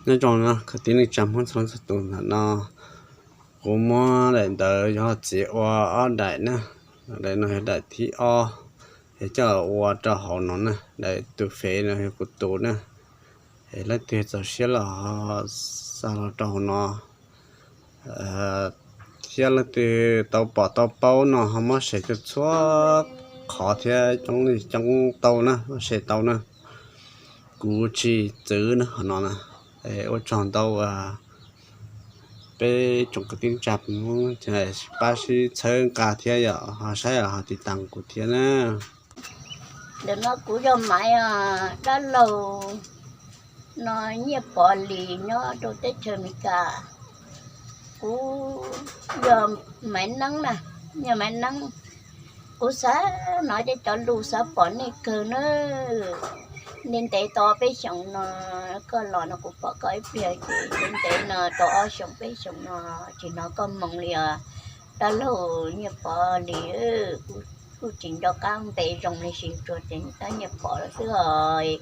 Nyob zoo na kwv tij neej tsa Hmoob txhua leej txhua tus ntawm no, kuv muab daim ntawv yog txiv ua ob daim na. Daim no yog daim thib ob, es coj los ua rau hauv no na. Daim tus fev no yog kuv tus na. Es leej twg txaus siab los xa los rau hauv no, thiab leej twg tau pom tau paub no ho muab share tau txhua qhov thiab coob li coob tau na, muab share tau na. Kuv tsis txwv na hauv no na. Ua tsaug ntau peb tsoom kwv tij neej tsa Hmoob pab sib txhawb nqa thiab yom, ho saib ho tiv tas kuv thiab na. Ntawm no kuv yog Maiv, dab laug no Nyiaj Pov Lis nyob rau teb chaws Amelikas. Kuv yog Maiv Neeb na, yog Maiv Neeb. Kuv xav hnov cov lus xav pom nej kawg na. Ntev ntev tau peb xyoos no koj los no kuv pom koj ib pliag ces ntev ntev no tau ob xyoos peb xyoos no tsis hnov koj moo li os. Dab laug Nyiaj Pov Lis, kuv kuj tsis nco qab npe zoo li sis tsuas tias tab Nyiaj Pov lawm xwb os.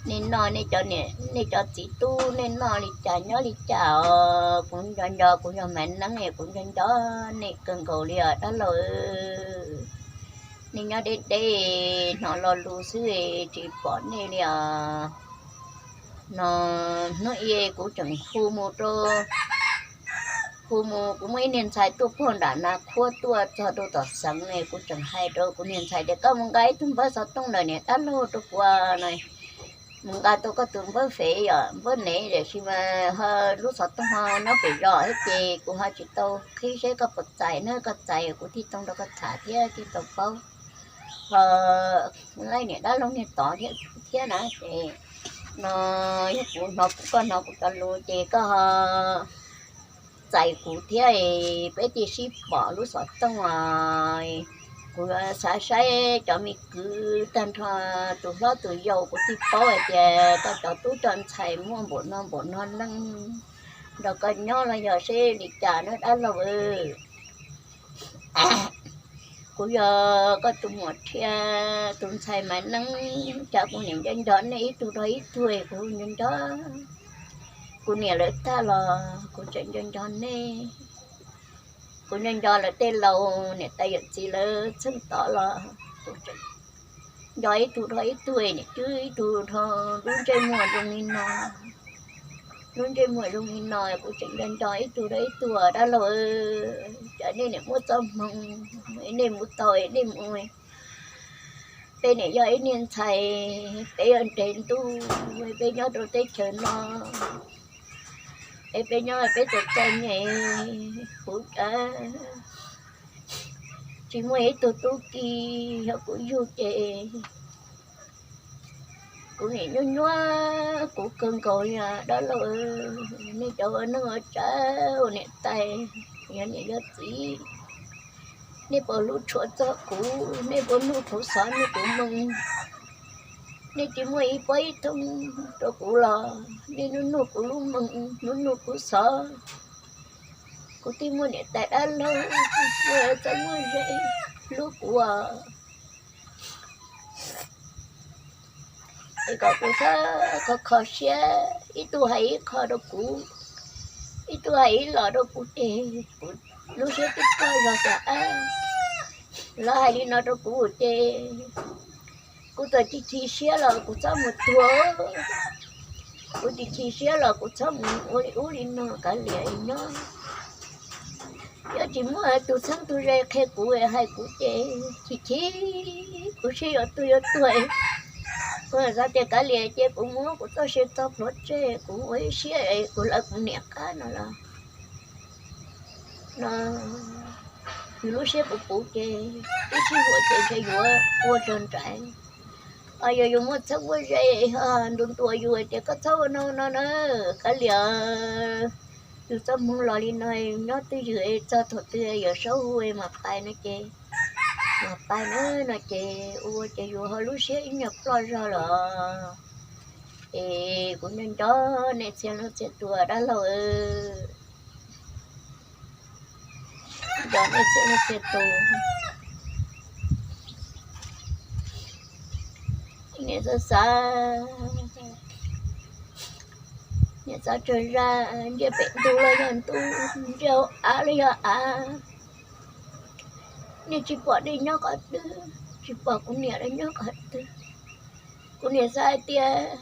Nej noj nej cov niam nej cov txiv tub nej noj li cas nyob li cas os? Kuv nco nco kuv yog Maiv Neeb es kuv nco nco nej kawg nkaus li os dab laug. Nej nyob deb deb hnov lo lus xwb tsis pom nej li os. No hnub i kuv tseem hu mus rau, hu mus kuv muaj ib niag ntxhais tuaj puag nram Nas Khuab tuaj txog rau tom xeev ne, kuv tseem hais rau kuv niag ntxhais tias koj mus nqa ib tug npawb xov tooj ntawm niam dab laug rau kuv no. Mus nqa tau koj tus npawb fev yom, npawb nev tiam sis mas ho lub xov tooj ho nyob pem zos thiab ces kuv ho tsis tau qhib seb koj puas txais na, koj txais kuv thiaj tau nrog koj tham thiab thiaj tau paub. Ho laij niam dab laug niag tod thiab na ces no yog kuv hnov kuv, koj hnov kuv cov lus ces koj ho txais kuv thiab, peb thiaj sib pom lub xov tooj os. Kuv xav saib cov me kwv tag nrho, tus hlob tus yau, kuv thiaj paub hais tias koj cov tub cov ntxhais muaj npaum no npaum no neej nrog koj nyob los yog seb li cas na dab laug. Kuv yog koj tus muam Rhia tus ntxhais Maiv Neeb, cas kuv niam nco nco nej ib tug rau ib tug, kuv nco nco, kuv niam lawv tag los kuv tseem nco nco nej. Kuv nco nco lawv tej laus niam tais yawm txiv lawv txheej tod los kuv tseem nco ib tug rau ib tug, niam twb ib tug rau lub ntsej muag zoo li no. Lub ntsej muag zoo li no kuv tseem nco nco ib tug rau ib tug dab laug. Cas nej niam muaj txoj hmoo, nej mus tau nej mus, peb niam yog ib niag ntxhais, peb yog nres ntuj, peb nyob rau teb chaws no, es peb nyob peb txom txom nyem, kuv cas tsis muaj ib tug tub ki, yog kuv yug ces kuv niam nyuaj nyuaj kuv kawg nkaus li dab laug. Nej cov ua neej ua tsav ua niam tais, yog niam yog txiv, nej puas hlub tshua txog kuv, nej puas nug kuv xov nug kuv moo? Nej tsis muaj ib pob ib thooj rau kuv los nej nug nug kuv lub moo, nug nug kuv xov. Kuv twb muaj niam tais dab laug, muaj txaj muaj ze hlub kuv os. Es kom kuv txhob kho kho siab, ib tug hais ib qho rau kuv, ib tug hais ib los rau kuv ces kuv lub siab twb ploj zog tas ab. Lawv hais li no rau kuv ces kuv txawm chim chim siab los kuv txhob mus tuag, kuv chim chim siab los kuv txhob mus ua li ub li no kav liam nyob. Yog tsis muaj tus txheeb tus ze qhia kuv hais kuv ces chim chim kuv siab yuav tuag yuav tuag. Kuv xav tias kav liam ces kuv muab kuv txoj sia txo plhuav tseg, kuv ua ib siab kuv lawv kuv niam qab no los no, yus lub siab puv puv ces ib sij huam ces ntshe yuav ua rog nraim. Yog yus muaj txheeb muaj ze ntuas ntuas yus tias koj txhob ua no no na, kav liam, yus txoj hmoo los li no, nyob twj ywm txog thaum twg yawm saub hu mas pais no ces, mas pais na no ces ua ces yus ho lub siab ib nyuag ploj zog los. Es kuv nco nco nej txhia leej txhia tus dab laug, nco nej txhia leej txhia tus. Niam xav xav, Niam txav tsawg zaj, ntsia pem ntug los yog ntug, ntsia hauv av los yog av. Nej tsis pom nej nyob qhov twg, tsis pom kuv niam lawv nyob qhov twg. Kuv niam xav hais tias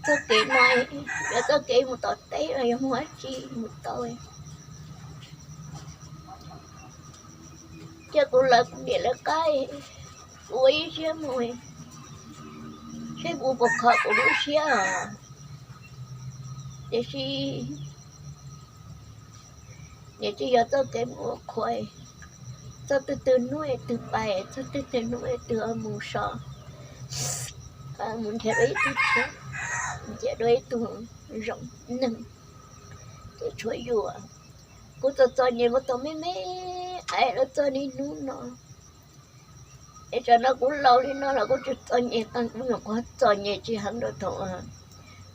txoj kev no yog txoj kev mus tom teb los yog mus dab tsi mus tau. Cia kuv lawv kuv niam lawv qab, kuv ua ib siab mus, seb kuv puas kho kuv lub siab os. Tiam sis nws tsis yog txoj kev mus ua qhua, txog twg twg hnub es twg pais, txog twg twg hnub es twg mus so, mus nrhiav dua ib tug tshiab, nrhiav dua ib tug zoo neeg, ces tshuav yuav. Kuv txom txom nyem mus tau me me, es los txog niaj hnub no. Es tsam no kuv laus li no los kuv tseem txom nyem, kuv nyuam qhuav txom nyem tsis heev rau thaum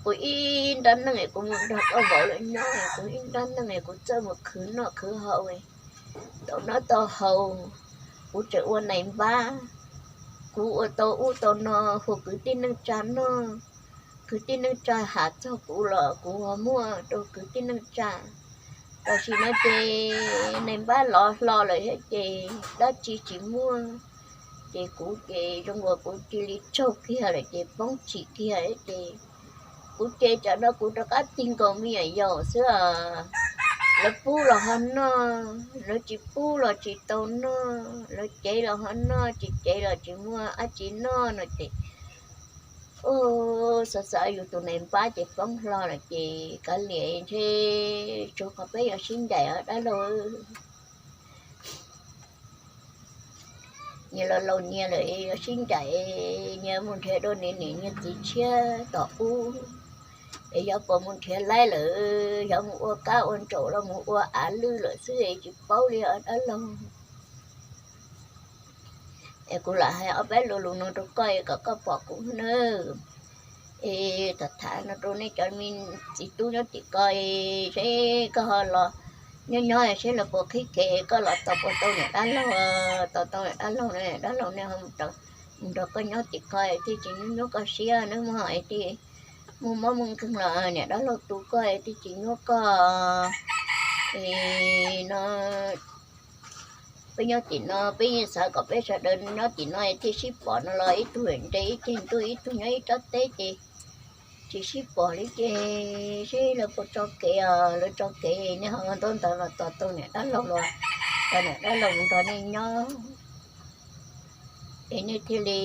kuv ib nrab neej es kuv mus nrog koj vauv lawv nyob, kuv ib nrab neej es kuv txawj mus khwv noj khwv haus, tau noj tau haus. Kuv tseem ua nais npab, kuv ua tau ub tau no hu kwv tij neej tsa noj. Kwv tij neej tsa has txog kuv los kuv ho muab rau kwv tij neej tsa. Tam sim no ces nais npab lov hlo lawm thiab ces dab tsi tsis muaj, ces kuv ces zoo uas kuv cia li tsaug kiag lawm ces poob tsim kiag ces kuv ces tsam no kuv rov qab tig nkaus me nyuam yaus xwb os. Lawv pub los ho noj, lawv tsis pub los tsis tau noj, lawv cev los ho noj, tsis cev los tsis muaj dab tsi noj no ces, u, xav xav yus tus nais npab ces poob hlo lawm ces kav liam ntshe tsuas kom peb yuav sib ncaim os dab laug. Nyias los laus nyias lawm, yuav sib ncaim, nyias mus nrhiav dua nyias niam nyias txiv tshiab tom ub, es xyov puas mus nrhiav laib lawm, xyov mus ua kab ua ntsaum los mus ua av lwj lawm xwb es tsis paub li os dab laug. Es kuv lam hais ob peb lo lus no rau koj es kom koj pom kuv nawb. Es tham tham no rau nej cov me txiv tub nyob tim ko es seb koj ho los nyob nyob seb lawv puas qhib kev, koj los tos puas tau niam dab laug, tos tau niam dab laug no, niam dab laug nej ho mus nrog koj nyob tim ko es thiaj tsis nyuaj nyuaj koj siab nawb mog. Es thiaj muaj mob muaj nkeeg los niam dab laug tu koj es thiaj tsis nyuaj koj. Es no peb nyob tim no peb yeej xav kom peb sawv daws nyob tim no es thiaj sib pom no los ib tug nres ib ceg ntuj, ib tug nyob ib tsob teb ces tsis sib pom li ces seb lawv puas tso kev os, lawv tso kev nej ho ntaub ntawv los tos tau niam dab laug los, tos niam dab laug mus nrog nej nyob es nej thiaj li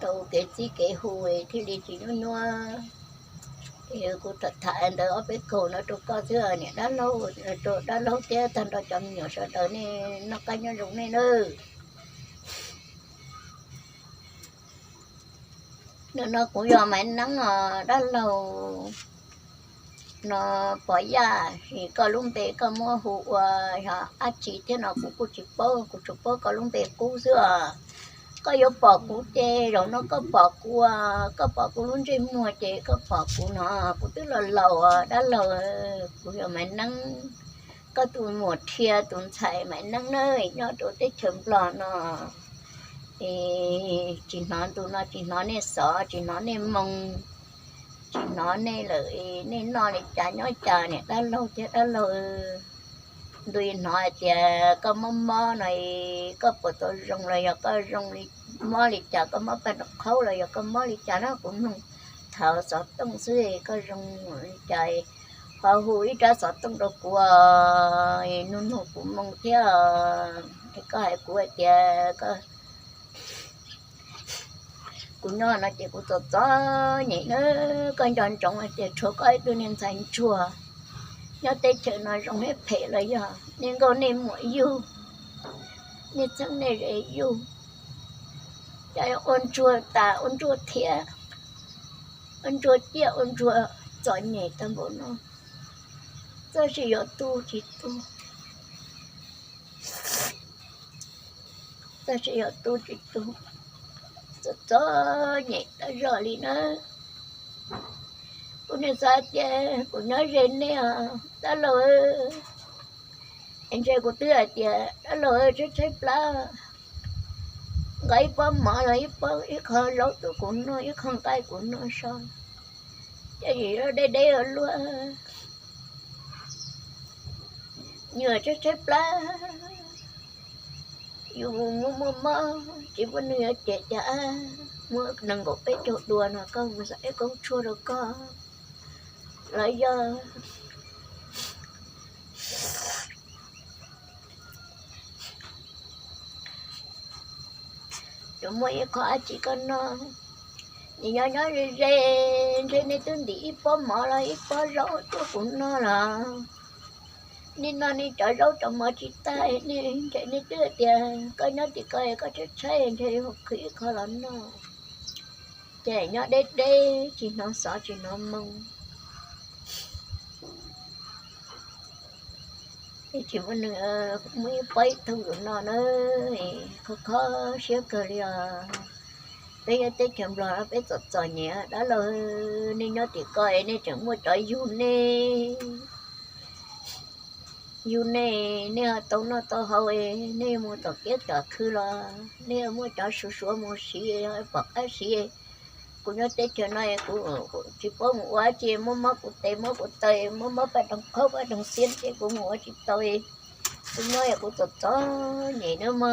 tau kev txib kev hu es thiaj li tsis nyuaj nyuaj. Es kuv tham tham ntawd ob peb kaug no rau koj xwb niam dab laug, rau dab laug thiab tag nrho cov me nyuam sawv daws nej noj qab nyob zoo nej nawb. Nim no kuv yog Maiv Neeb os dab laug. No Pov Yaj, koj lub npe koj muab hu ua yog dab tsi thiab no kuv kuj tsis paub, kuv tsuas paub koj lub npe qub xwb os. Koj yuav pom kuv ces zaum no koj pom kuv, koj pom kuv lub ntsej muag ces koj pom kuv no, kuv twb los laus dab laug. Kuv yog Maiv Neeb, koj tus muam Rhia tus ntxhais Maiv Neeb na, nyob rau teb chaws Nplog no. Es tsis hnov ntu no tsis hnov nej xov, tsis hnov nej moo, tsis hnov nej lawm, nej noj li cas nyob cas niam dab laug thiab dab laug? Ntu hnov hais tias koj mob mob no, koj puas tau zoo los yog koj zoo li, mob li cas, koj mob paj nraub qhaub los yog koj mob li cas na, kuv mloog thaum xov tooj xwb, koj zoo li cas ho hu ib rab xov tooj rau kuv, nug nug kuv moo thiab. Es koj hais kuv hais tias kuv nyob no ces kuv txom txom nyem na, koj nco ntsoov hais tias tshuav koj ib tug niag ntxhais ntsuag nyob teb chaws no zoo thiab phem los yog nej nkauj nej muam yug, nej txheeb nej ze yug, cas ua ntsuag tas ua ntsuag thiab, ua ntsuag ciaj ua ntsuag txom nyem tag npaum no, txoj sia yuav tu tsis tu, txoj sia yuav tu tsis tu, txom txom nyem tas zog li na. Kuv niaj xav tias kuv nyob ze nej os dab laug, es ntshe kuv twb hais tias dab laug tshaib tshaib plab, nqa ib pob mov los ib pob, ib qho zaub tuaj kuv noj, ib qho nqaij kuv noj so. Ces yus deb deb ua luaj, nyuam tshaib tshaib plab, yus muaj muaj mob, tsis muaj neeg yuav cem cas, muaj nees nkaum peb caug dua no koj mus xav ib koob tshuaj rau koj los yog yuav muaj ib qho dab tsi koj noj. Nim nyob nyob ze ze, ntshe nej twb ntim ib pob mov los ib pob zaub tuaj kuv noj los, nej noj nej cov zaub cov mov tsis tag, nej ntshe nej twb tias koj nyob tim ko koj tshaib tshaib ntshe hu khwv ib qho los noj. Ces nyob deb deb tsis hnov xov tsis hnov moo. Tsis muaj neeg muaj ib pob ib thooj yus noj na, kho kho siab kawg li os. Peb nyob teb chaws Nplog peb txom txom nyem dab laug, nej nyob tim ko nej tseem muaj cov yug nej, yug nej, nej ho tau noj tau haus, nej mus tom kiab tom khw los nej muaj cov suav suav mus siv, pom qab siv. Kuv nyob teb chaws no kuv tsis paub mus ua dab tsi, muab mob kuv tes mob kuv taw, muab mob paj doog qhaub paj doog xiab ces kuv mus ua tsis tau. Kuv nyob kuv txom txom nyem na mog.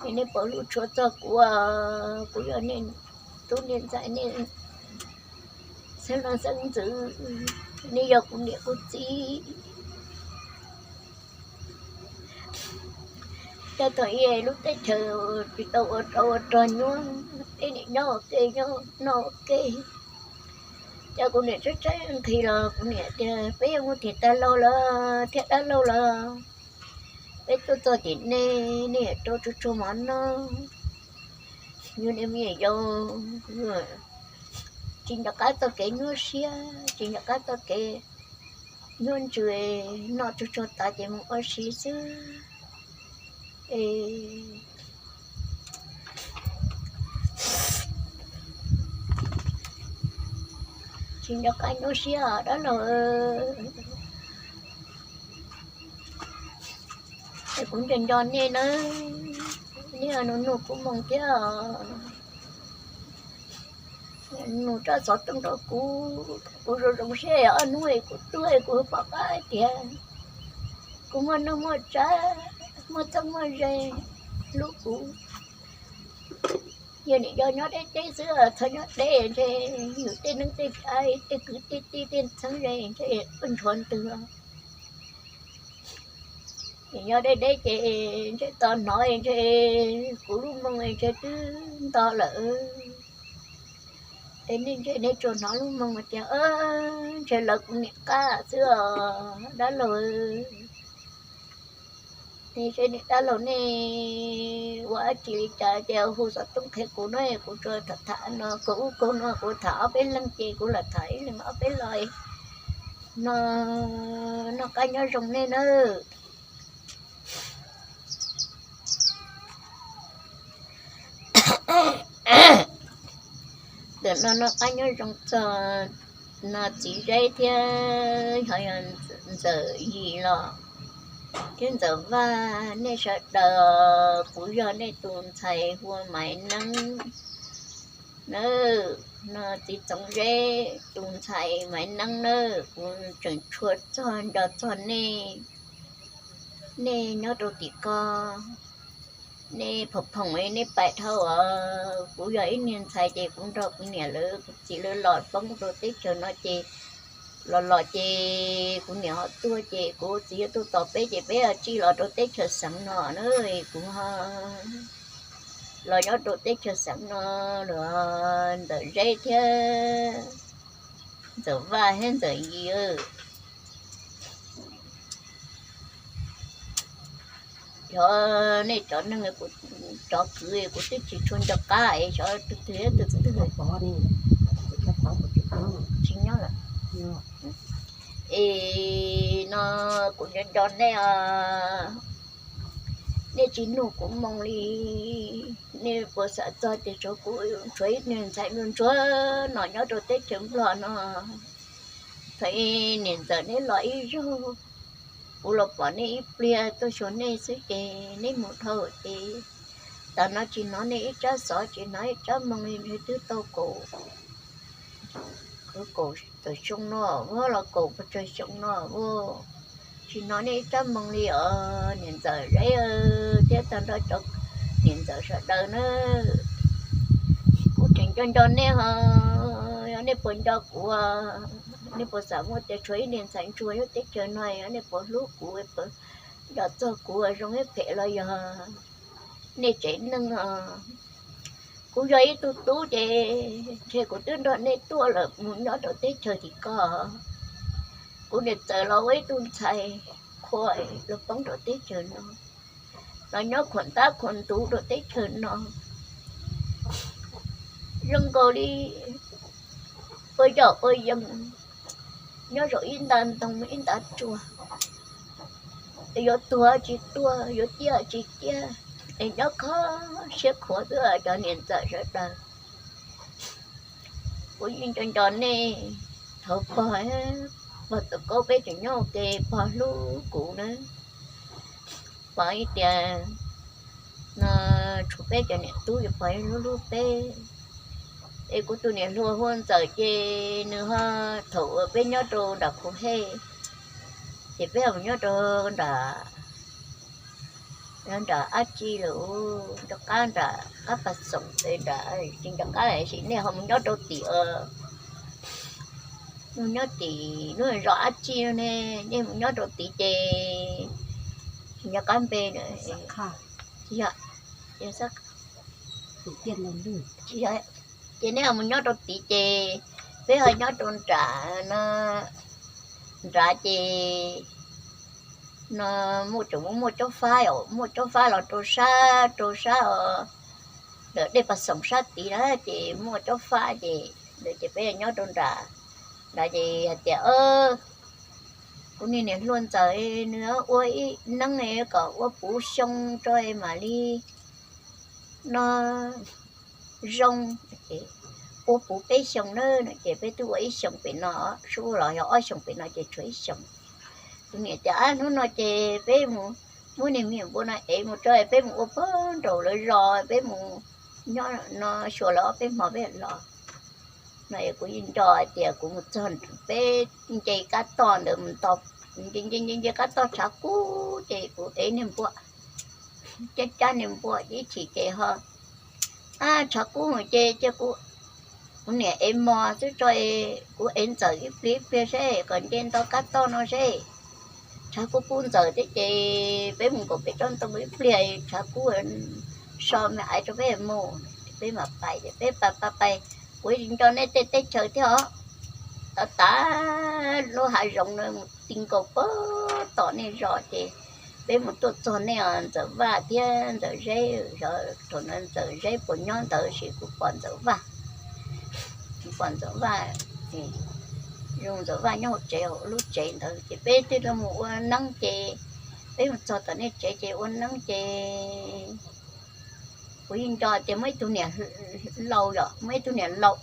Es nej puas hlub tshua txog kuv, kuv yog nej tub nej ntxhais, nej xeeb leej xeeb ntxwv, nej yog kuv niam kuv txiv. Cov thaum ub lub teb chaws tsis tau ua rau ua rog nyuaj, peb niam nyob ua ke nyob noj ua ke. Ces kuv niam tshaib tshaib nqhis los kuv niam tias peb yuav mus tim tag laug lawm thiab dab laug lawm, peb tuaj txog tim nej, nej yuav rau tsuag tsuag mov noj. Yus niam me nyuam yaus tsis nco qab txoj kev nyuaj siab, tsis nco qab txoj kev nyuaj ntsws, noj tsuag tsuag tas ces mus ua si xwb. Es tsis nco qab nyuaj siab dab laug. Es kuv nco nco nej na, nej nug nug kuv moo thiab, nug rau xov tooj rau kuv, kuv zoo zoo siab ob hnub kuv tuaj kuv pom qab tias kuv muaj neej muaj tsav, muaj txheeb muaj ze hlub kuv. Yog nim nco nyob deb deb xwb, txhob nyob deb ntshe yus tej neeb tej tsav tej kwv tej tij tej txheeb ze ntshe tuaj nchuav ntws. Nim nyob deb deb ces ntshe tos hnov ntshe kuv lub moo ntshe twb nto lawm. Es nej ntshe nej tsuas hnov lub moo tias ntshe lawv kuv niam qab xwb os dab laug. Ntshe niam dab laug nej ua dab tsi li cas ces hu xov tooj qhia kuv no, kuv tsuas tham tham no, kaum ub kaum no kuv tham ob peb leeg ces kuv lam tham ib leeg ob peb lo. No noj qab nyob zoo nej nawb. Ntawm no noj qab nyob zoo txog no txiv Zeb thiab ho yog ntxawm Yim los thiab ntxawm Vaj, nej sawv daws, kuv yog nej tus ntxhais hu ua Maiv Neeb nawb. No txiv Txoov Zeb tus ntxhais Maiv Neeb nawb, kuv tseem tshua txog nco txog nej. Nej nyob rau tim ko, nej phoom phoom nej pais dhau os. Kuv yog ib niag ntxhais ces kuv nrog kuv niam lawv kuv txiv lawv los poob rau teb chaws no ces los los ces kuv niam ho tuag ces kuv txiv yuav tuaj tos peb ces peb ho txij los rau teb chaws xeev no na. Kuv ho los nyob rau teb chaws xeev no, los ntxawm Zeb thiab ntxawm Vaj thiab ntxawm Yim. Xyov nej cov neeg, cov kwv kuv twb tsis tshua nco qab es xyov tus twg tus twg tsis nyob lawm. Es no kuv nco nco nej os, nej tsis nug kuv moo li. Nej puas xav txog tias tshuav kuv tshuav ib niag ntxhais nruab ntsuag no nyob rau teb chaws Nplog no? Thaum niam ntxawm neb los ib zaug, kuv los pom nej ib pliag tuaj xyuas nej xwb ces neb mus dhau ces Tam no tsis hnov nej ib tsab xov, tsis hnov ib tsab moo li ntshe twb tau kaum, kaum tawm xyoo no, los kaum pes tsawg xyoo no. Tsis hnov nej ib tsab moo li os niam ntxawm Zeb thiab tag nrho cov niam ntxawm sawv daws na. Kuv tseem nco nco nej ho, yog nej puas nco kuv, nej puas xav muaj tias tshuav ib niag ntxhais ntsuag nyob teb chaws no, yog nej puas hlub kuv, puas nco txog kuv zoo ib phem los yog nej tsev neeg os. Kuv yog ib tug tub ces ntshe kuv twb nrog nej tuaj lawm mus nyob rau teb chaws tim ko. Kuv niam txawm los ua ib tug ntxhais qhua los poob rau teb chaws no, los nyob khuam ntab khuam ntuv rau teb chaws no, zoo nkaus li ua yog ua yees nyob zaum ib nta ntoo ib nta tsua, yuav tuag tsis tuag, yuav ciaj tsis ciaj, es nyob kho siab khuav xwb cov niam ntxawm sawv daws. Kuv yeej nco nco nej, thaum pog, pog tus kaub peb tseem nyob ua ke, pog hlub kuv na. Pog ib tias no tshuav peb cov niam tub, pog hlub hlub peb. Es kuv tus niam hluas hu ua Ntxawm ces nws ho, thaum uas peb nyob rau nram Khuv Hej, ces peb ho mus nyob rau nram, nram dab tsi lawm, nram qab, nram qab Pas Xoom, nram, tsis nram qab, sim nej ho mus nyob rau tim, mus nyob tim lub zos dab tsi no ne, nej mus nyob rau tid ces tsis nco qab npe na. Ces nej ho mus nyob rau tid ces peb ho nyob rau nram no, nrad ces no muaj, tseem muaj tsob fab, muaj tsob fab los rau sab, rau sab os, ntawm dej Pas Xoom sab tid na ces muaj tsob fab ces ntawd ces peb nyob rau nram, nrad ces hais tias kuv niag niam hluas Ntxawm nws ua ib neeb kom ua puv xyoo tso mam li no zoo, ua puv peb xyoo na, ces peb twb ua ib xyoos pem no, sub los yog ob xyoos pem no ces tshuav ib xyoos. Kuv niam tias hnub no ces peb mus muab niag me nyuam npua no ev mus tso, peb mus ua puag nraum lawv zos, peb mus nyob no xyuas lawv ob peb hmo peb los. No es kuv yeej nco hais tias kuv mus txog peb nce kab toj ntawd mus nto, nce nce nce kab toj tshav kub ces kuv ev niag npua, cab cab niag npua ib chim ces ho tshav kub ces cia kuv, kuv niam ev mos xwb tso, kuv ev Ntxawm ib pliag ib pliag seb kom nce nto kab toj no seb. Tshav kub kub Ntxawm thiab ces peb mus nkaum pem tsob ntoo ib pliag tshav kub so me aiv rau peb mus, peb mam pais ces peb pais pais pais, kuv nco nej tej teb chaws thiab os. Tav tas lub hav zoov no mus ti nkaus puag tom nej zos ces peb mus tuaj txog nej Ntxawm Vaj thiab Ntxawm Zeb, xyov thaum ntawd Ntxawm Zeb puas nyob ntawd sis kuv pom Ntxawm Vaj, kuv pom Ntxawm Vaj, zoo Ntxawm Vaj nyob hauv tsev, hauv lub tsev ntawd ces peb twb los mus ua neeb ces peb mus txog tom nej tsev ces ua neeb ces kuv yeej nco tias muaj ib tug niam laus, yog muaj ib tug niam laus,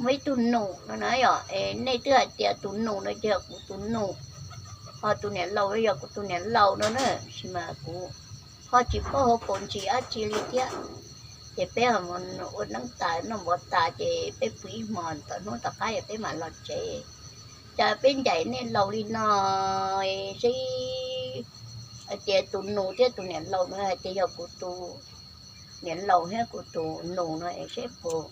muaj ib tug nus no na, yog nej twb hais tias tus nus no ces yog kuv tus nus, ho tus niam laus no yog kuv tus niam laus no na, sis mas kuv ho tsis paub hauv paus ntsis dab tsi li thiab. Ces peb ua neeb tas noj mov tas ces peb pw ib hmos tom hnub tom qab es peb mam los tsev. Cas peb ncaim nej laus li no, seb hais tias tus nus thiab tus niam laus no hais tias yog kuv tus niam laus thiab kuv tus nus no es seb puas,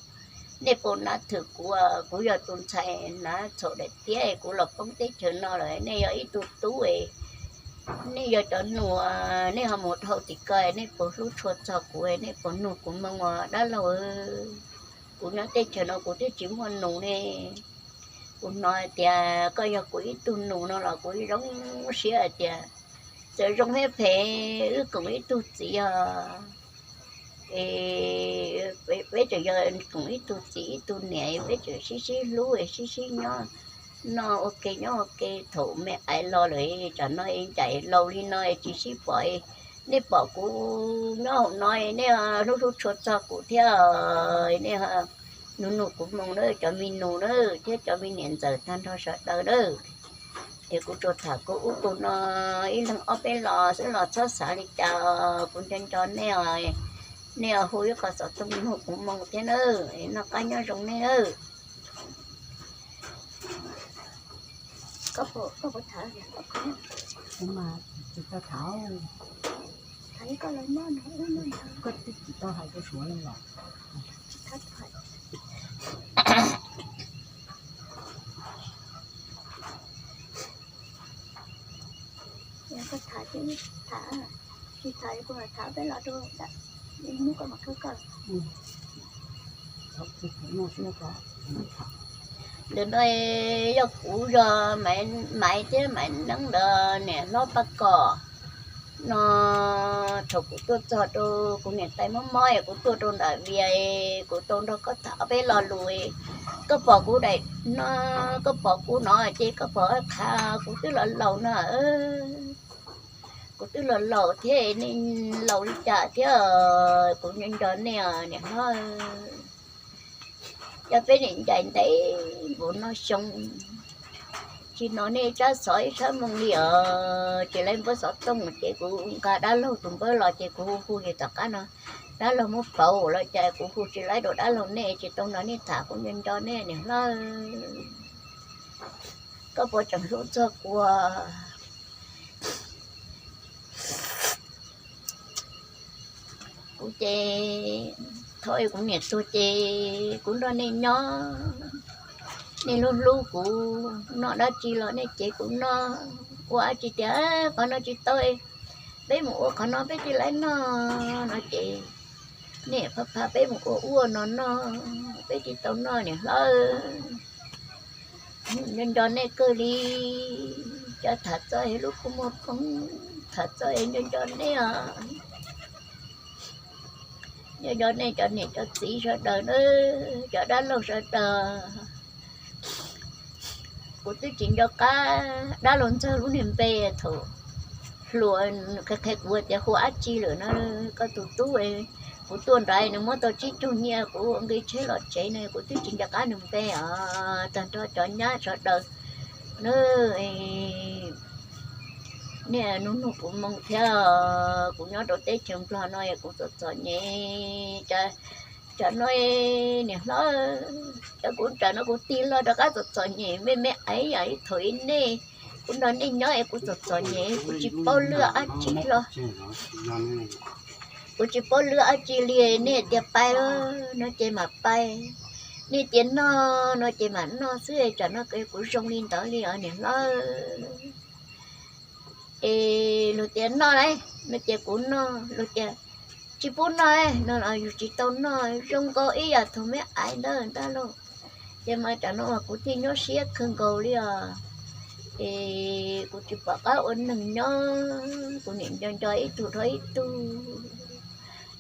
nej puas nav thwm kuv, kuv yog tus ntxhais hnav txhaum daim tiab es kuv los poob teb chaws no lawm, nej yog ib tug tub es nej yog cov nus, nej ho mus dhau tim ko, nej puas hlub tshua txog kuv, nej puas nug kuv moo os dab laug? Kuv nyob teb chaws no kuv twb tsis muaj nus ne. Kuv hnov hais tias koj yog kuv ib tug nus no los kuv zoo siab hais tias txawm zoo thiab phem wb koom ib tug txiv os. Es peb tseem yog koom ib tug txiv ib tug niam, peb tseem sib sib hlub sib sib nyob, noj ua ke nyob ua ke, thaum me aiv los lawm tsam no ncaim laus li no tsis sib pom. Nej pom kuv nyob hauv no nej hlub hlub tshua txog kuv thiab, nej nug nug kuv moo na cov me nus na thiab cov me niam ntxawm tag nrho sawv daws na. Es kuv tsuas tham kuv ub kuv no ib leeg ob peb los xwb los txhob xav li cas, kuv nco nco nej os. Nej hu ib qho xov tooj nug kuv moo thiab nawb, noj qab nyob zoo nej nawb. Ntawm no yog kuv zog Maiv thiab Maiv Neeb ntawd niam hlob Paj Kom no. Thaum kuv tuaj txog rau kuv niam tais mob mob es kuv tuaj rau ntawm Vias, kuv tau nrog koj tham ob peb lo lus, koj pom kuv daim no, koj pom kuv no ces koj pom qhav kuv twb los laus no. Kuv twb los laus thiab, nej laus li cas thiab, kuv nco nco nej niam hlob. Yog peb niam ncaim ntev npaum no xyoo tsis hnov nej tsab xov ib sab moo li os. Tsis laib npawb xov tooj ces kuv nqa dab laug tus npawb los ces kuv hu hu ces tom qab no dab laug muab pauv los cas kuv hu tsis laib rau dab laug, nej tsis tau nrog nej tham, kuv nco nco nej niam hlob. Koj puas tseem hlub txog kuv? Kuv ces thaum kuv niam tuag ces kuv nrog nej nyob, nej hlub hlub kuv, noj dab tsi los nej cev kuv noj, ua dab tsi tias qhov no tsis tau, peb mus ua qhov no peb thiaj li noj no ces nej pha pha peb mus ua ua no noj, peb thiaj tau noj niam hlob. Nco nco nej kawg li, cov tham txoj es lub kua muag poob, tham txoj es nco nco nej os. Nco nco nej cov niam cov txiv sawv daws na, cov dab laug sawv daws. Kuv twb tsis nco qab dab laug ntxawg lub niag npe thaum hluas, qhia qhia kuv tias hu dab tsi lawm na, koj tus tub. Kuv tuaj nrad nws muab tau tsib caug nyiaj kuv ua nqi tsheb los tsev na, kuv twb tsis nco qab nws npe os. Tag nrho cov nyab sawv daws na, nej nug nug kuv moo thiab, kuv nyob rau teb chaws Nplog no kuv txom txom nyem, tsam no niam hlob, cov kuv tsam no kuv tig los rov qab txom txom nyem me me aiv yam li thaum ib nej kuv nrog nej nyob es kuv txom txom nyem, kuv tsis paub lwaj dab tsi los, kuv tsis paub lwaj dab tsi li. Nej tias pais no ces mam pais, nej tias noj no ces mam noj xwb, tsam no kuv zoo li ntawd li os niam hlob. Es luag tias noj lauj no ces kuv noj, luag tias tsis pub noj no los yus tsis tau noj, zoo nkaus ib yam thaum me aiv ntawd ntag lauj. Ces mas tsam no uas kuv thiaj nyuaj siab kawg nkaus li os. Es kuv tsis pom qab ua neeg nyob, kuv niam nco nco ib tug dhau ib tug,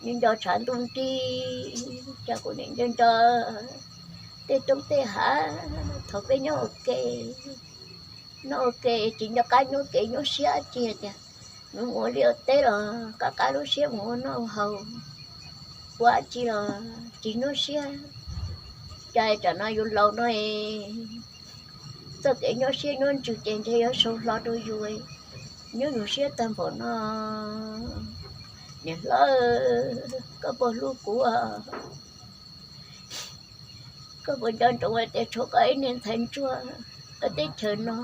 nco nco tshav ntuj nrig, cas kuv niam nco nco tej roob tej hav thaum peb nyob ua ke. Noj ua ke tsis nco qab nyuaj kev nyuaj siab dab tsi tias, mus ua liaj ua teb los qab qab lub siab mus ua noj ua haus, ua dab tsi los tsis nyuaj siab. Cas tsam no yus laus no, txoj kev nyuaj siab nyuaj ntsws ces ntshe yuav sau hlo rau yus, nyuaj nyuaj siab tag npaum no. Niam hlob, koj puas hlub kuv? Koj puas nco ntsoov tias tshuav koj ib niag ntxhais ntsuag rau teb chaws no?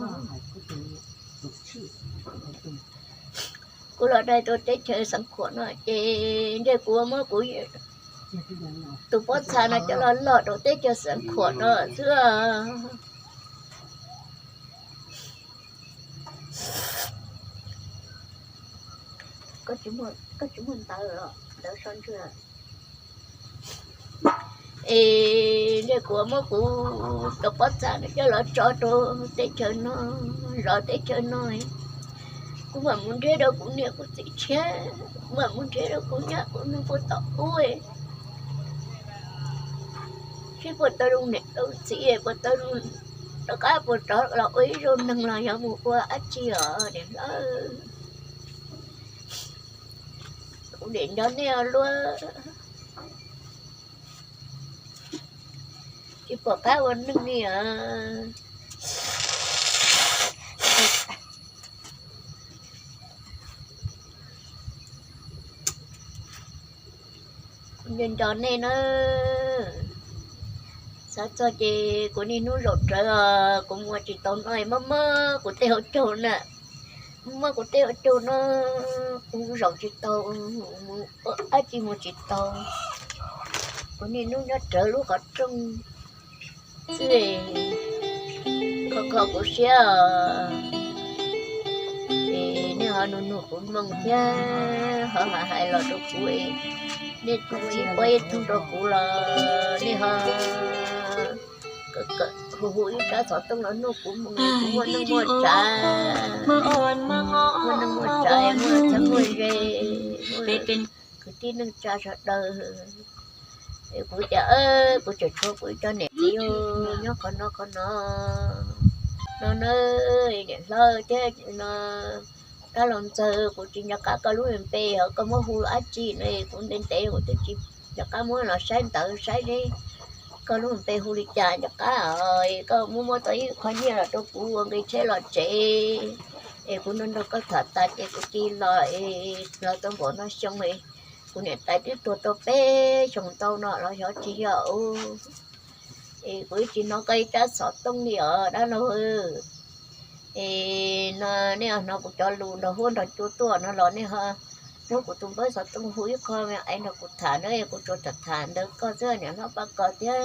Kuv los dai rau teb chaws Xeev Khuam no ces ntshe kuv muab kuv tus pob txha no coj los loj rau teb chaws Xeev Khuam no xwb. Es ntshe kuv muab kuv cov pob txha no coj los tso rau teb chaws no, zov teb chaws no. Kuv mam mus nrhiav rau kuv niam kuv txiv tshiab, kuv mam mus nrhiav rau kuv nyab kuv nus puag tom ub, seb puas tau zoo niam tau txiv, puas tau zoo, rov qab puas rov los ua ib zaug neeg los yog mus ua dab tsi os niam hlob. Kuv niam nco nej luaj, tsis pom qab ua neeg li os. Nco nco nej na, xav txog ces kuv niaj hnub zaum rawv os, kuv mus ua tsis tau no mob mob kuv tej hauv caug na, mob kuv tej hauv caug no, kuv zaum tsis tau, mus ua dab tsi mus tsis tau, kuv niaj hnub nyob rawv lub qhov rooj xwb. Kho kho kuv siab os, es nej ho nug nug kuv moo thiab ho hais hais los rau kuv, nej kuj tsis pab ib thooj rau kuv los nej ho hu hu ib rab xov tooj los nug kuv moo, kuv muaj neej muaj tsav, muaj neej muaj tsav, muaj txheeb muaj ze, muaj kwv tij neej tsa sawv daws. Es kuv tias kuv tseem tshuav kuv ib co niam txiv nyob qhov no qhov no, no na, niam hlob thiab no, dab laug ntxawg, kuv tsis nco qab koj lub npe, ho koj muab hu dab tsi no, kuv ntev ntev kuv twb tsis nco qab muab los saib ntawv saib seb koj lub npe hu li cas nco qab os. Koj muab muab tau ib qho nyiaj los rau kuv ua nqi tsheb los tsev, es kuv nrog nrog koj tham tas ces kuv cia los es los tau npaum no xyoo, kuv niam tais twb tuag tau peb xyoos ntau no los xyov tsis yog ub. Es kuv ib tsis hnov koj ib rab xov tooj li os dab laug. Es no nej hnov kuv cov lus nrog huab nrog cua tuaj no los nej ho muab kuv tus npawb xov tooj hu ib qho me es nrog kuv tham na, kuv tsuas tham tham ntawd koj xwb niam hlob Paj Kos thiab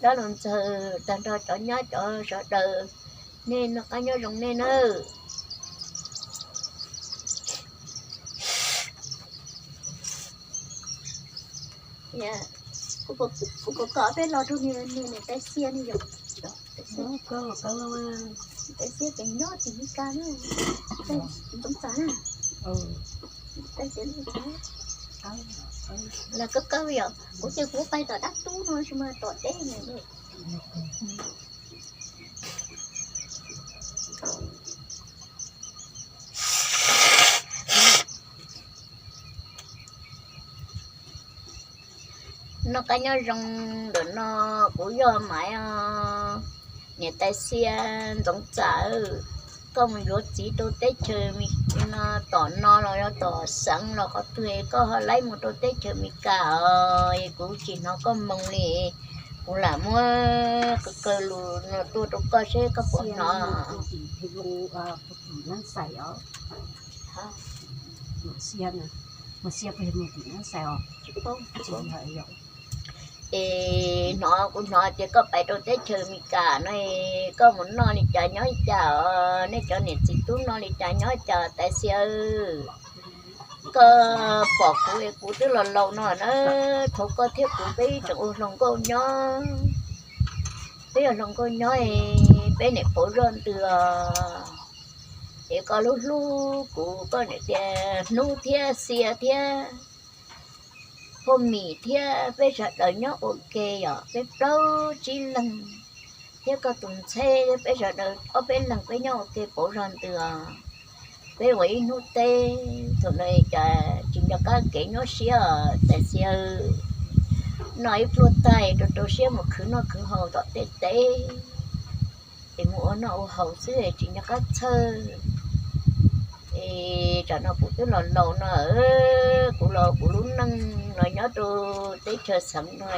dab laug ntxawg, tag nrho cov nyab cov sawv daws, nej noj qab nyob zoo nej nawb. Kuv puas kom peb los rau niam tais Xia ne yom? Tais Xia ces nyob tim Mes Kas na, Ntxoov Txam na. Los kawg kawg yom, kuv ces kuv pais tom dab tub no tsis mas tom teb ne. Noj qab nyob zoo ntawm no, kuv yog Maiv os, niam tais Xia, Ntxoov Txam, koj mus yuav txiv rau teb chaws no, tom no los yog tom xeev los qhov twg koj ho laib mus rau teb chaws Mes Kas os, kuv tsis hnov koj moo li, kuv lam muab kaw kaw lus no tuaj rau koj seb koj puas hnov. Es hnov kuv hnov tias koj pais rau teb chaws Mes Kas no, koj mus noj li cas nyob li cas os, nej cov niam txiv tub noj li cas nyob li cas tais Xia? Koj pom kuv es kuv twb los laus no na, thaum koj thiab kuv peb tseem ua hluas nkauj nyob, peb ua hluas nkauj nyob, peb niam pauv zoj ntws os, es koj lub hlub kuv, koj niam tias Hnub thiab Xia thiab Phauj Mim thiab peb sawv daws nyob ua ke yom, peb plaub tsib leeg thiab koj tus ntxheb, peb sawv daws ob peb leeg peb nyob ua ke pauv zog ntws os. Peb ua ib hnub teb, thaum ntawd cas tsis nco qab kev nyuaj siab os tais Xia. Noj ib pluag tag rau rau siab mus khwv noj khwv haus tom tej teb, es mus ua noj ua haus xwb tsis nco qab txhawj. Es tsam no kuv twb los laus no, kuv los kuv lub neej no nyob rau teb chaws xeev no,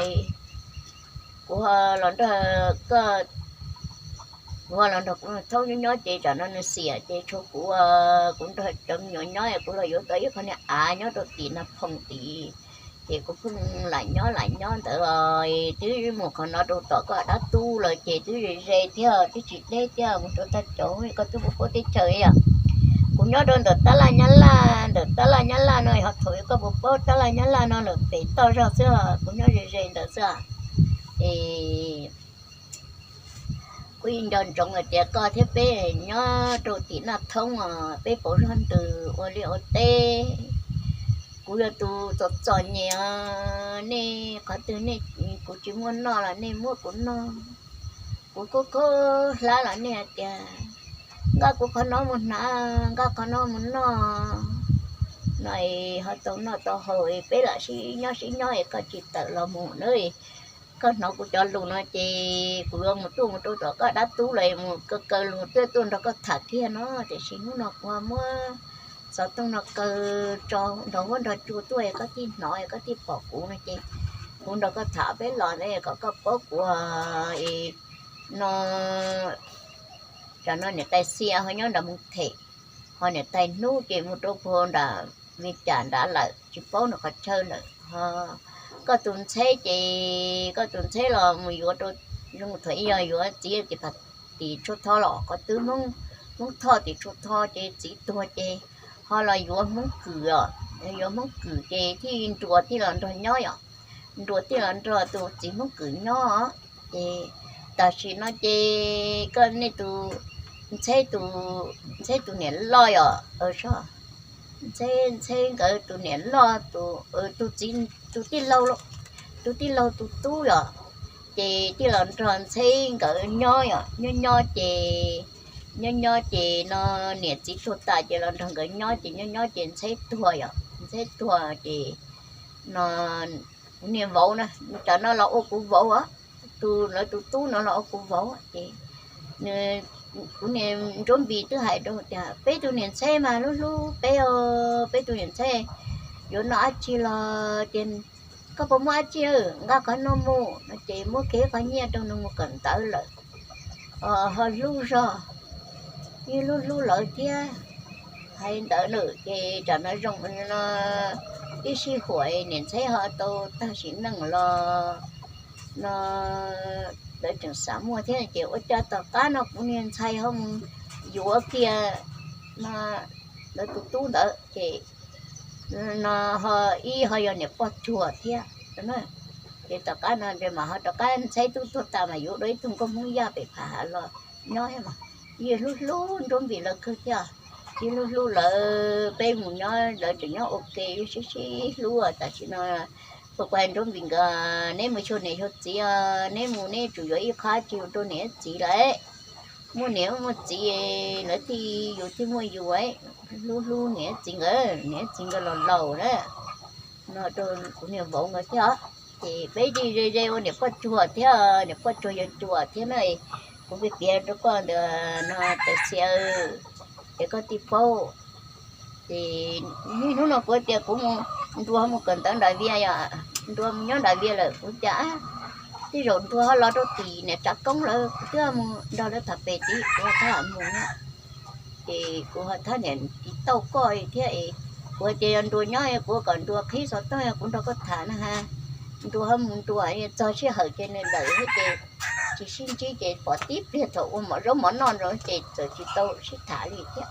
kuv los nrog koj, kuv los nrog kuv thaub nyob nyob ces tsam no nws xiam ces tshuav kuv, kuv nrog cov me nyuam nyob, kuv los yuav tau ib qho niag av nyob rau tim Nas Phoom tid, ces kuv pheej lam nyob lam nyob ntawd os. Twb mus qhov no rau tom koj dab tub lawm ces twb ze ze thiab twb tsis deb thiab, mus rau tag cov koj twb paub teb chaws yom. Kuv nyob rau ntawm tab laj Nyab Laj, ntawm tab laj Nyab Laj no ho thaum koj puas paub tab laj Nyab Laj no lawm pem toj zog xwb, kuv nyob ze ze ntawd xwb. Es kuv yeej nco ntsoov hais tias koj thiab peb nyob rau tim Naj Thoob os, peb pauv zog ntws ua liaj ua teb. Kuv yog tus txom txom nyem os, nej qhov twg nej, kuv tsis muaj noj los nej muab kuv noj, kuv kub kub hlab los nej hais tias nqa kuv qhov no mus hnav, nqa qhov no mus noj no es ho tau noj tau haus es peb lam sib nyob sib nyob es koj tsis tawm los mus na. Koj hnov kuv cov lus no ces kuv yuav mus tuaj mus rau tom koj dab tub los mus kaw kaw lus tuaj tuaj nrog koj tham kiag no, tiam sis hnub no kuv ho muab xov tooj no kaw nrog huab nrog cua tuaj, koj thiaj hnov, koj thiaj pom kuv no ces kuv nrog koj tham peb los ntawd kom koj paub kuv no. Tam no niam tais Xia ho nyob nram Moos Them, ho niam tais Hnub ces mus rau puag nram Vias Cas nrad lawm, tsis paub nws qhov chaw lawm. Koj tus ntxheb ces koj tus ntxheb los mus yuav rau, zoo thaum ub yog yuav txiv tim Tshuaj Thoj los qhov twg, Hmoob Thoj tim Tshuaj Thoj ces txiv tuag ces ho los yuav Hmoob Kwm os, yuav Hmoob Kwm ces thiaj nruas thiaj los nrog nyob yom, nruas thiaj los nrog tus txiv Hmoob Kwm nyob. Ces tam sim no ces koj nej tus ntxheb, tus ntxheb tus niam loj yom, ntxheb, ntxheb nkawd tus niam loj, tus txiv, tus tij laug, tus tij laug tus tub yom, ces thiaj los nrog ntxheb nkawd nyob yom, nyob nyob ces, nyob nyob ces no niam txiv tuag tas ces los nrog nkawd nyob ces nyob nyob ces ntxheb tuag yom, ntxheb tuag ces no kuv niag vauv na, tam no los ua kuv vauv, tus lawv tus tub no los ua kuv vauv ces kuv niag Nruab Npis twb hais rau tias peb tus niam ntxheb mas hlub hlub peb os, peb tus niam ntxheb yuav noj dab tsi los tias koj puas muaj dab tsi nqa qhov no mus no ces muab kiag qhov nyiaj rau nws mus kawm ntawv lawm, ho hlub zog, yeej hlub hlub lawv thiab. Hais ntawd lawm ces tam no zoo no ib sij huam niam ntxheb ho tau tag sim neej los no lawv tseem xav muaj thiab ces ua cas tom qab no kuv niag ntxhais ho mus yuav kiag no lawv tus tub ntawd ces no ho ib ho yog niam poj cuag thiab. Ces tom qab no mas ho rov qab ntxheb tub tuag tas mas yuav dua ib tug nkauj Hmoob Yaj pem Phav Hav los nyob thiab mas yeej hlub hlub Nruab Npis lawv kawg thiab. Yeej hlub hlub lawv, peb mus nyob lawv tseem nyob ua ke, yeej sib sib hlub. Tam sim no kuv hais Nruab Npis nkawd, neb mus xyuas niam xyuas txiv os, neb mus neb tsum yuav ib qho tsis rau niam txiv lawm. Muaj niam muaj txiv lawv thiaj yus thiaj muaj yus, hlub hlub niam txiv nkawd, niam txiv nkawd los laus na. No rau kuv niag vauv nkawd thiab. Ces peb yeej ze ze ua niam poj cuag thiab, niam poj cuag yawg cuag thiab na. Kuv piav piav rau koj ntawm no tais Xia, es koj thiaj paub. Ces niaj hnub no kuv tias kuv mus, Nruas mus kawm ntawv nram Vias yom, Nruas mus nyob nram Vias lawm, kuv tias tej zaum Nruas ho los rau tim niam Tsav Koob lawm, kuv twb mus nrog lawv tham pem tid, kuv ho thab mus na. Ces kuv ho thab niam tiv tauj koj thiab es, kuv tias yog Nruas nyob kuv kom Nruas qhib xov tooj kuv nrog koj tham na ha. Nruas ho mus Nruas, txog sij hawm ces nws lawm thiab ces tsis sib ntsib ces pom tib pliag thaum ua mov zaub mov noj nrog ces txawm tsis tau sib tham li thiab.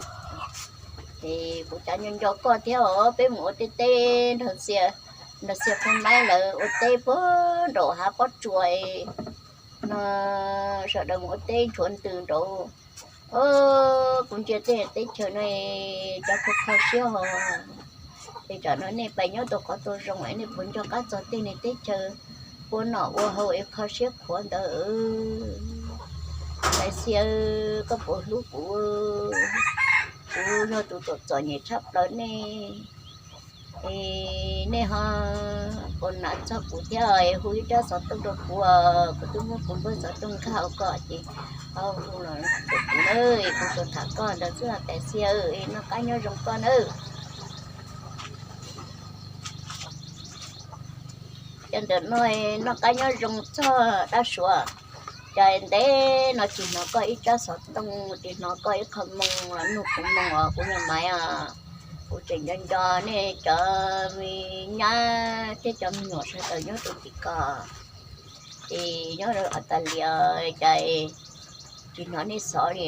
Es kuv xav nco nco koj thiab os, peb mus ua teb teb nrog Xia, nrog Xia Phaj Maib lawv ua teb puag nraum hav pob tsuas no, sawv daws mus ua teb nchuav ntws nraud. Kuv ntsia tej teb chaws no cov kho kho siab ho. Es tsam no nej pais nyob tau qhov tau zoo es nej puas nco qab txog tej niag teb chaws ua noj ua haus es kho siab khuav ntawd. Tais Xia, koj puas hlub kuv? Kuv yog tus tuam txom nyem tshaj plaws nej, es nej ho puas hnav txog kuv thiab es hu ib rab xov tooj rau kuv, kuv twb muab kuv npawb xov tooj nkag hauv ko ces ho hu los rau kuv na, kuv tsuas tham koj ntawd xwb os Tais Xia, noj qab nyob zoo koj nawb. Ces ntawm no noj qab nyob zoo txog dab Suav. Ces ntev no tsis hnov koj ib tsab xov tooj, tsis hnov koj ib qho moo los nug kuv moo os kuv niag Maiv os. Kuv tseem nco nco nej cov me nyab thiab cov me nyuam sawv daws nyob rau tim ko, ces nyob rau Australia, ces tsis hnov nej xov li.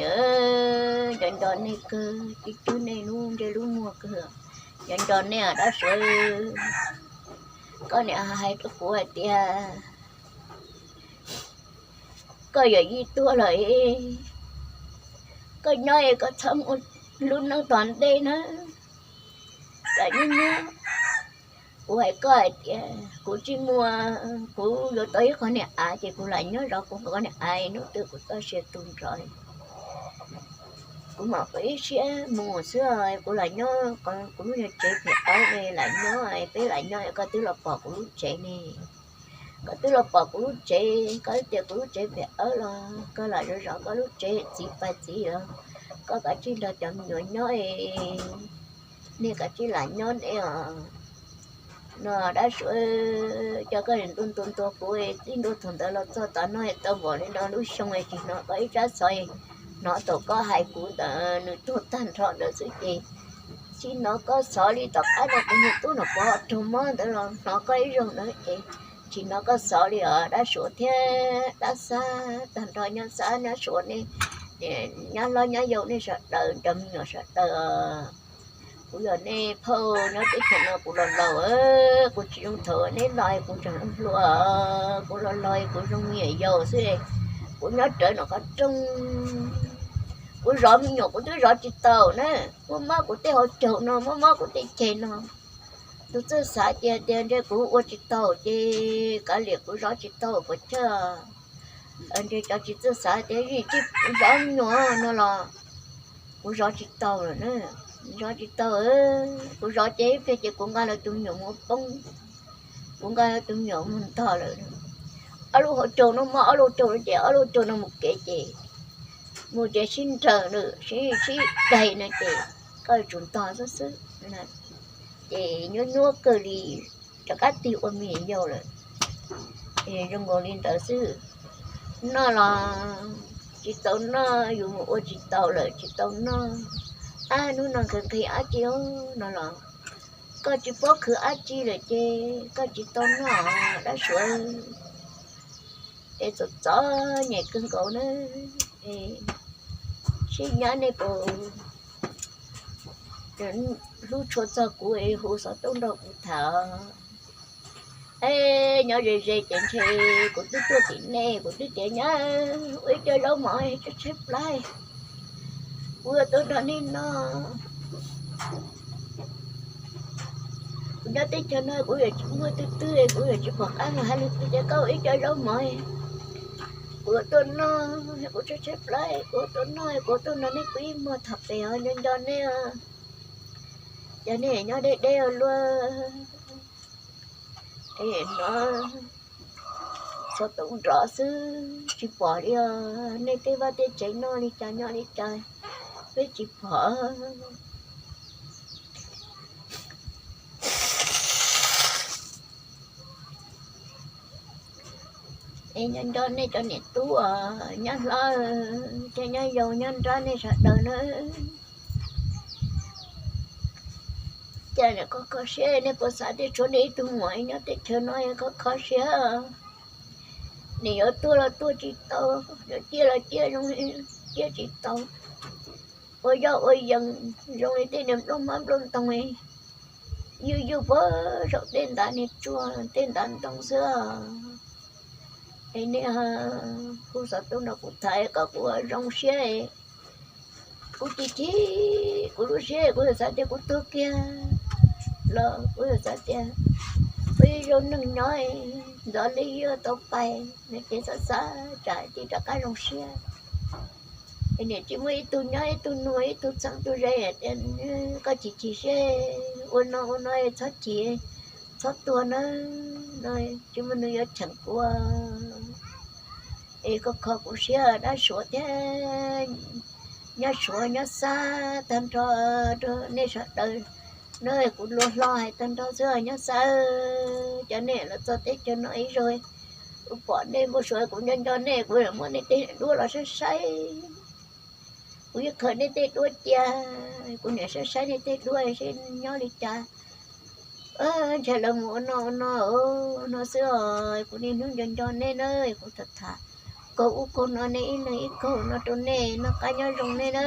Nco nco nej kawg, cwb cwb nej lub ntsej lub muag kawg. Nco nco nej dab Suav. Koj niam hais rau kuv hais tias koj yawm yij tuag lawm, koj nyob es koj txhob mus lub neej tom ntej na, kom nyob nyob. Kuv hais koj hais tias kuv tsis muaj, kuv yuav tau ib qho niag av ces kuv lam nyob zov kuv qhov niag av, hnub twg kuv txoj sia tu nrov kuv mam ua ib siab mus xwb, kuv lam nyob kuv lub nyuag tsev phem qawb ne, lam nyob, peb lam nyob, koj twb los pom kuv lub tsev ne. Koj twb los pom kuv lub tsev, koj tias kuv lub tsev phem qawb los koj lam zov zov koj lub tsev txiv pais txiv os. Koj kav tsij nrog cov me nyuam nyob es Nej kav tsij lam nyob nej os. No dab Suav, cov koj ntu ntu ntua kuv, txij ntua thaum ntawd los txog tav no tau npaum li no lub xyoo tsis hnov koj ib tsab xov, hnov thaum koj hais kuv ntawd nws tuag tag nrho ntawd xwb ces tsis hnov koj xov li. Tom qab no kuv niag tub Nom Pov raug mob ntawd los hnov koj ib zaug ntawd ces tsis hnov koj xov li os dab Suav thiab dab Xab tag nrho, nyob Xab nyob Suav nej, nyob hlob nyob yau nej sawv daws, cov me nyuam sawv daws. Kuv yog nej phauj nyob teb chaws no kuv los laus, kuv tsis zoo thaum nej los kuv tseem hluas, kuv los laus kuv zoo me nyuam yaus xwb. Kuv nyob rawv nram qhov rooj, kuv zov me nyuam kuv twb zov tsis tau na. Muaj mob kuv tej hauv caug no, muaj mob kuv tej ceg no. Tus txawj xav tias tias ntshe kuv ua tsis tau ces kav liam kuv zov tsis tau puas chawj. Ntshe cov tsis txawj xav tias zov me nyuam no los kuv zov tsis tau lawm na. Zov tsis tau, kuv zov ces ib pliag ces kuv nqa lawv tus me nyuam mus poob, kuv nqa lawv tus me nyuam mus ntog lawm. Ob lub hauv caug no mob ob lub caug no ces ob lub caug no mus kev ces mus ces sib nrawm nws sib sib daig no ces koj yuav tsum ntog xwb xwb. Ces nyuaj nyuaj kawg li, rov qab tig ua me nyuam yaus lawm. Zoo nkaus li ntawd xwb. Noj los tsis tau noj, yus mus ua tsis tau lawm tsis tau noj. Ab, hnub no nqhis nqhis dab tsi no los koj tsis paub khwv dab tsi lawm ces koj tsis tau noj dab Suav. Es txom txom nyem kawg nkaus na. Sib nyab nej puas hlub tshua txog kuv es hu xov tooj nrog kuv tham. Es nyob ze ze ces ntshe kuv twb tuaj tim nej, kuv twb tias nyab ua ib co zaub mov tshaib tshaib plab, kuv yuav tuaj nrog nej noj. Kuv nyob teb chaws no kuv yuav tsis muaj twg twg, kuv yuav tsis pom qab mus hais leej twg tias koj ua ib co zaub mov, kuv yuav tuaj noj, kuv tshaib tshaib plab kuv yuav tuaj noj, kuv tuaj nrog nej pw ib hmos tham pem os, nco nco nej. Cov nej nyob deb deb ua luaj, no xov tooj nrov xwb tsis pom li os. Nej tej vaj tej tsev noj li cas nyob li cas peb tsis pom. Es nco nco nej cov niam tub os, nyob hlob thiab nyob yau nyob nrab nej sawv daws na. Cas kho kho siab, nej puas xav tias tshuav nej ib tug muam nyob teb chaws no kho kho siab. Nws yuav tuag los tuag tsis tau, yuav ciaj los ciaj zoo li ciaj tsis tau, ua yoj ua yees zoo li tej niag nplooj hmab nplooj ntoo, yuj yuj puag saum tej ntav niag tsuag tej ntav ntoo xwb. Es nej hu xov tooj nrog kuv tham kom kuv zoo siab. Kuv chim chim kuv lub siab, kuv yog xav tias kuv tuag kiag los kuv yog xav tias ua ib zaug neeg nyob ntxov li yuav tau pais no ces xav xav tsam ces rov qab zoo siab. Es niam tsis muaj ib tug nyob ib tug nug ib tug txheeb tug ze tias koj chim chim siab, ua no ua no txhob chim, txhob tuag na, no tsis muaj nws yuav cheem kuv. Es koj kho kuv siab dab Suav thiab nyob Suav nyob Xab tag nrho rau nej sawv daws na. Kuv luag hlo hais tag nrho xwb nyob Xab, cov nej los txog teb chaws no ib zaug kuv pom nej npau suav kuv nco nco nej, kuv muab nej tej duab los saib saib. Kuv yeej khaws nej tej duab cia, kuv niam saib saib nej tej duab seb nyob li cas. Ntshai lawv mus ua no ua no, ua no xwb os. Kuv niaj hnub nco nco nej na, kuv tham tham kaug ub kaug no, nej ib leeg ib kaug no rau nej, noj qab nyob zoo nej na.